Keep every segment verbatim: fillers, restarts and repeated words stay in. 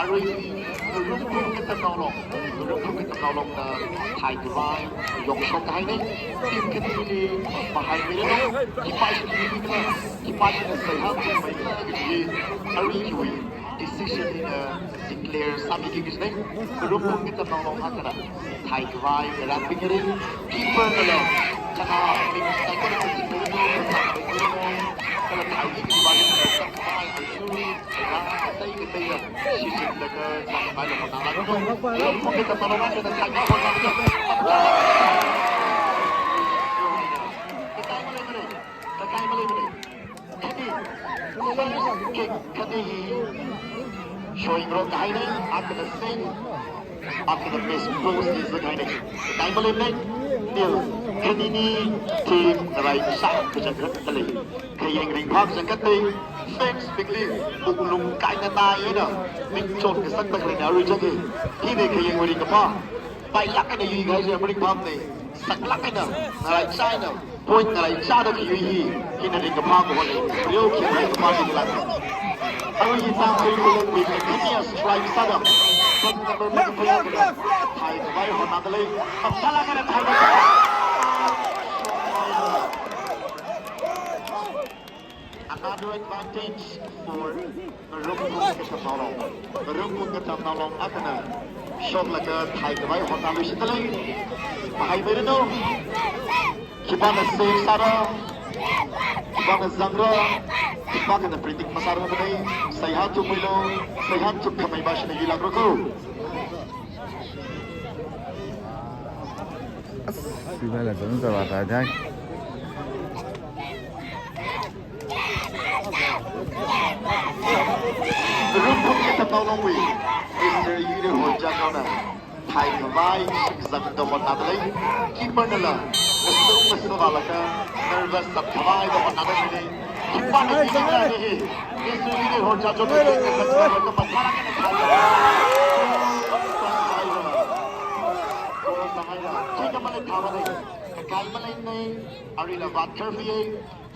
Arui hi, Ngarumphung Katamnaolong, Ngarumphung Katamnaolongna theikhavai yongshok kahaina. Team khanili mahaimeiranu, khipāshina, khipāshina seihā thuimeikhala kaji hi, arui hiwui decision hina declare sāmiki kajina. Ngarumphung Katamnaolong akhana theikhavai ngarānbingna. Keeper nala, chana ming saikora kaji hi, kala theiki khavai ngarānbingna. Khani, first kick khani hi showing rok kahaina, akhana save, akhana miss post li zanghaina. Time limit nil. Khanini team ngaraichā kachangkhat dalei. Khayeng ringphā kachangkhat dalei. Fans bingli wuklung kainganai eina mingchon kasakta khalei arui chang hi. Hina khayengwui ringkaphā. Pailāk eina yuikahai chi maringphāmana. Saklāk eina, ngaraichā eina, point ngaraichāda khayui hi, hina ringkaphā kahona. Rio khi ringkaphā chi lāk. Arui hi Tangkhul Khullenwui khaniya strike sāda. Phun number makaphayā kala theikhavai hotnadalei. Mathālāk eina theida. Another advantage for Ngarumphung Katamnaolong. Ngarumphung Katamnaolong akhana shoklaga theikhavai hotnaluishitdalei. Mahaimeiranu. Khipāna save sāra, khipāna zangra, khipākhana predict masāra manei. Seihā thuimeilo, seihā thuikhamei pāshina yuilākra ko. Sibala zan zaba ta jai. Ngarumphung Katamnaolongwui Mister Yuri Horja kauna theikhavai shikzangda hotnadalei. Keeper nala ngasung ngasung vālaga nervous sākhavaida hotnadalei. Khipāna kikhala hi. Mister Yuri Horja jo kikhala mathālāk eina thāda. Goal sāhaira. Goal sāhaira. Kikha malei thāmana. Kakai maleimana. Aruila vātkarphiya.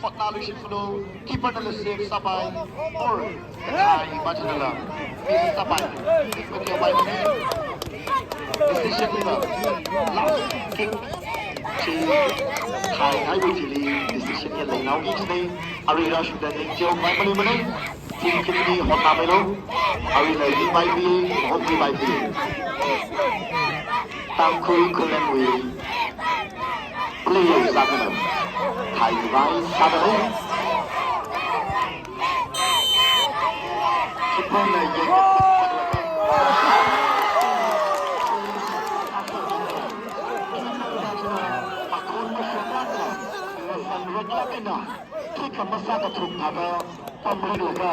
Hotnaluishitmilo, keeper nala save sāpai, or kakai machānala miss sāpai. Kakai pai mane. Decision hina last kick chi theikahaiwui thili decision hi leinaoki kajina. Arui rāshungda ningcheo pai maleimana. Team khanili hotnameilo. Aruila ringphāpai, hotmipai. Tangkhul Khullenwui players akhana theikhavai sādalei. Keeper na yeng. Khikha masākathum thāda pamrilaga,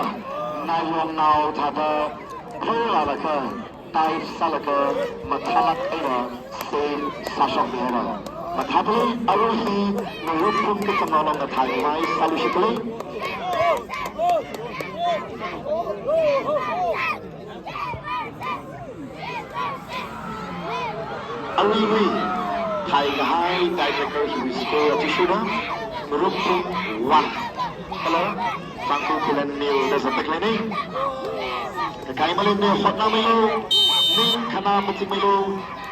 nayongnao thāda phoilalaga, dive sālaga, mathālāk eina save sāshokmihaira. Mathālāk eina arui hi Ngarumphung Katamnaolongna theikhavai sāluishitdalei. Aruiwui theikahai tiebreaker hiwui score athishurda Ngarumphung one kala Tangkhul Khullen nil da zatdaleina. Kakai maleimana, hotnameilo, ning khana mathingmeilo,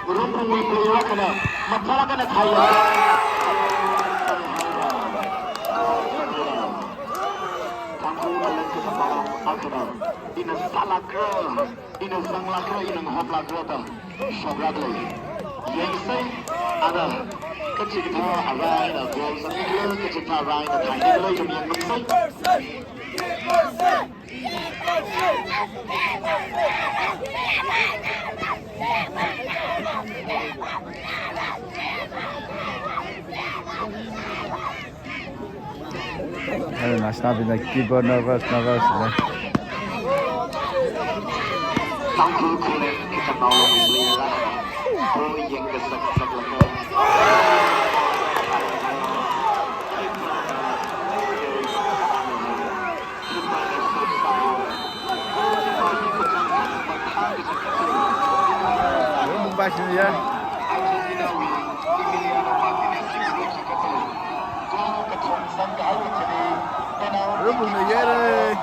Ngarumphungwui player akhana mathālāk eina theiya. Tangkhul Khullen Katamnaolong akhana ina sālākra, ina zanglākra, ina ngahoplākra da shokralei. Yangsa, ana kachikathā arai eina goal zangkhala, kachikathā arai eina theinikhala, ithum yangmisa. Arui national bingna keeper nervous, nervous na. Tangkhul Khullen Katamnaolong player la. Ball yangkasak saklaga. Passion ya. Rubun ya re.